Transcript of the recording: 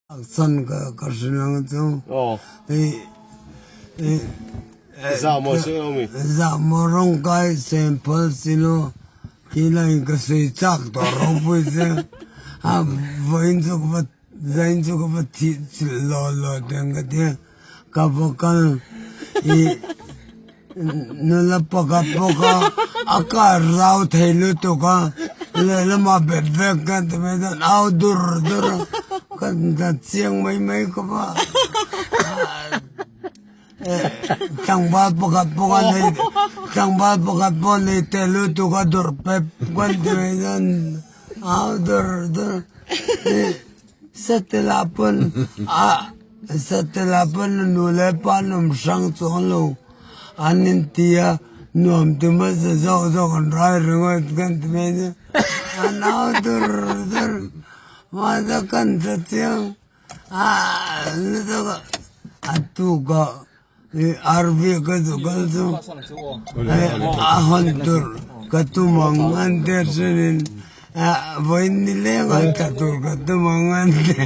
San ka ka hrilang chu. Oh. Za mo si lo mi. Za mo rong kai sem phal silo ki lai ka sui chak to ro pui se a voin chu ka va zain chu ka va thi lo lo teng ka tia ka va kal i nula pakhat bawk a a kar rau thei lutuk a lehlamah bet vek ka ti mai chuan au dur dur a ka ta chiang mai mai khawp a tlangval pakhat pawh a nei tlangval pakhat pawh a nei teh lutuk a dur pep ka ti mai chuan au dur dur Satela pawn a Satela pawn nu leh pa an awm hrang chuang lo an inti a nuam ti hmasa zawk zawk an rai ringawt kan ti mai nia an au dur dur mahse kan hre chiang a a tukah RV ka zu kal chu a hawn tur ka tum ang an tia chuanin vawiin ni leng a tla tur ka tum ang an tia.